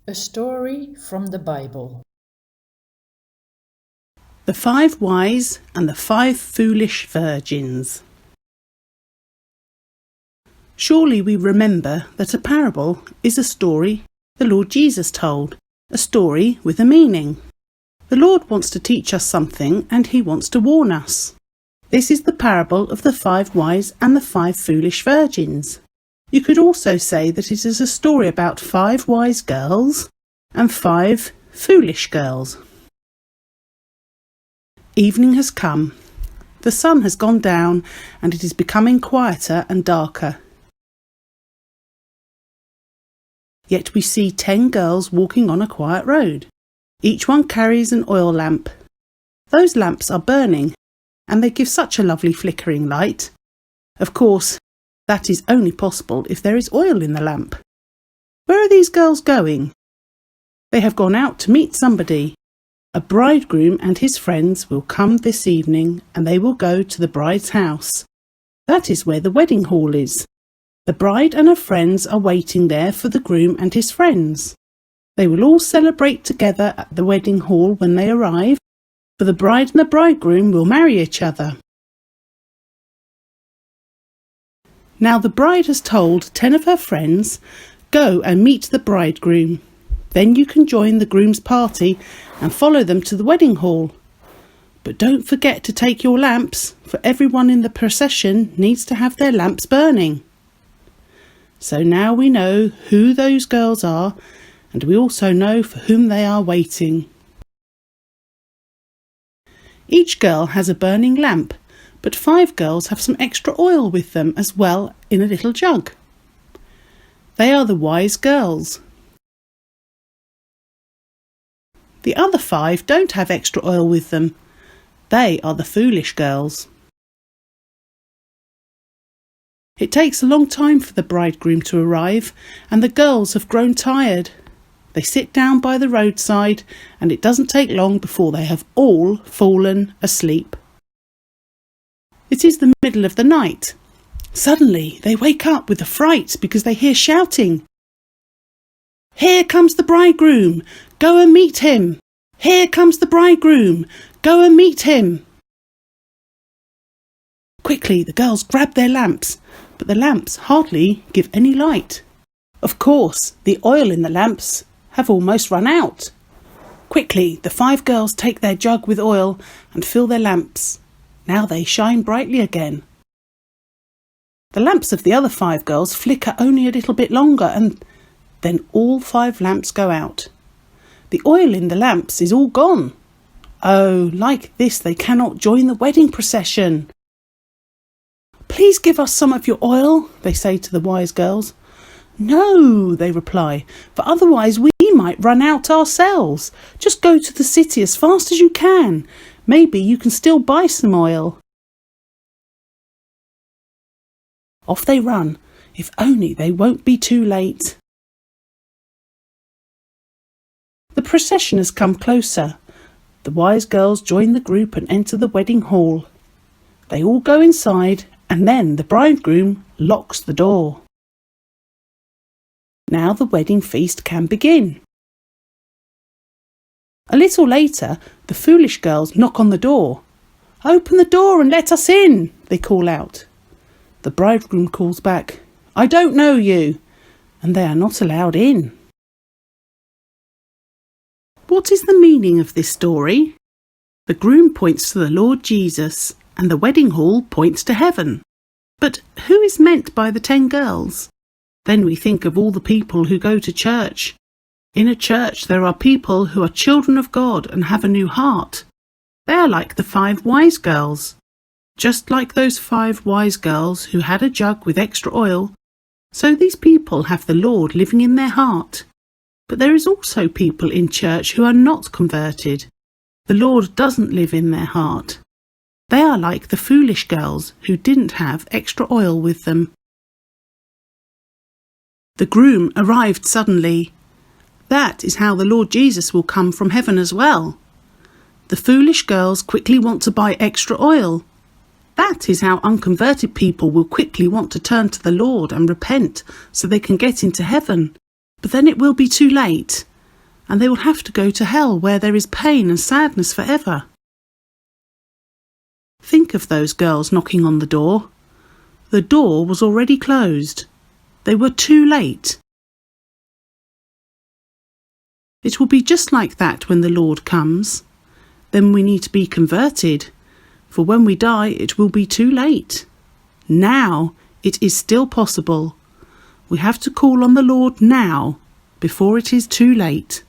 A story from the Bible. The 5 wise and the 5 foolish virgins. Surely we remember that a parable is a story the Lord Jesus told, a story with a meaning. The Lord wants to teach us something and he wants to warn us. This is the parable of the 5 wise and the 5 foolish virgins. You could also say that it is a story about 5 wise girls and 5 foolish girls. Evening has come. The sun has gone down and it is becoming quieter and darker. Yet we see 10 girls walking on a quiet road. Each one carries an oil lamp. Those lamps are burning and they give such a lovely flickering light. Of course, that is only possible if there is oil in the lamp. Where are these girls going? They have gone out to meet somebody. A bridegroom and his friends will come this evening and they will go to the bride's house. That is where the wedding hall is. The bride and her friends are waiting there for the groom and his friends. They will all celebrate together at the wedding hall when they arrive, for the bride and the bridegroom will marry each other. Now the bride has told 10 of her friends, "Go and meet the bridegroom. Then you can join the groom's party and follow them to the wedding hall. But don't forget to take your lamps, for everyone in the procession needs to have their lamps burning." So now we know who those girls are, and we also know for whom they are waiting. Each girl has a burning lamp, but 5 girls have some extra oil with them as well in a little jug. They are the wise girls. The other 5 don't have extra oil with them. They are the foolish girls. It takes a long time for the bridegroom to arrive, and the girls have grown tired. They sit down by the roadside, and it doesn't take long before they have all fallen asleep. It is the middle of the night. Suddenly they wake up with a fright because they hear shouting. "Here comes the bridegroom! Go and meet him! Here comes the bridegroom! Go and meet him!" Quickly the girls grab their lamps, but the lamps hardly give any light. Of course, the oil in the lamps have almost run out. Quickly the 5 girls take their jug with oil and fill their lamps. Now they shine brightly again. The lamps of the other 5 girls flicker only a little bit longer, and then all 5 lamps go out. The oil in the lamps is all gone. Oh, like this they cannot join the wedding procession. "Please give us some of your oil," they say to the wise girls. "No," they reply, "for otherwise we might run out ourselves. Just go to the city as fast as you can. Maybe you can still buy some oil." Off they run, if only they won't be too late. The procession has come closer. The wise girls join the group and enter the wedding hall. They all go inside, and then the bridegroom locks the door. Now the wedding feast can begin. A little later, the foolish girls knock on the door. "Open the door and let us in," they call out. The bridegroom calls back, "I don't know you," and they are not allowed in. What is the meaning of this story? The groom points to the Lord Jesus, and the wedding hall points to heaven. But who is meant by the 10 girls? Then we think of all the people who go to church. In a church there are people who are children of God and have a new heart. They are like the 5 wise girls. Just like those 5 wise girls who had a jug with extra oil, so these people have the Lord living in their heart. But there is also people in church who are not converted. The Lord doesn't live in their heart. They are like the foolish girls who didn't have extra oil with them. The groom arrived suddenly. That is how the Lord Jesus will come from heaven as well. The foolish girls quickly want to buy extra oil. That is how unconverted people will quickly want to turn to the Lord and repent so they can get into heaven. But then it will be too late. and they will have to go to hell where there is pain and sadness forever. Think of those girls knocking on the door. The door was already closed. They were too late. It will be just like that when the Lord comes. Then we need to be converted, for when we die it will be too late. Now it is still possible. We have to call on the Lord now, before it is too late.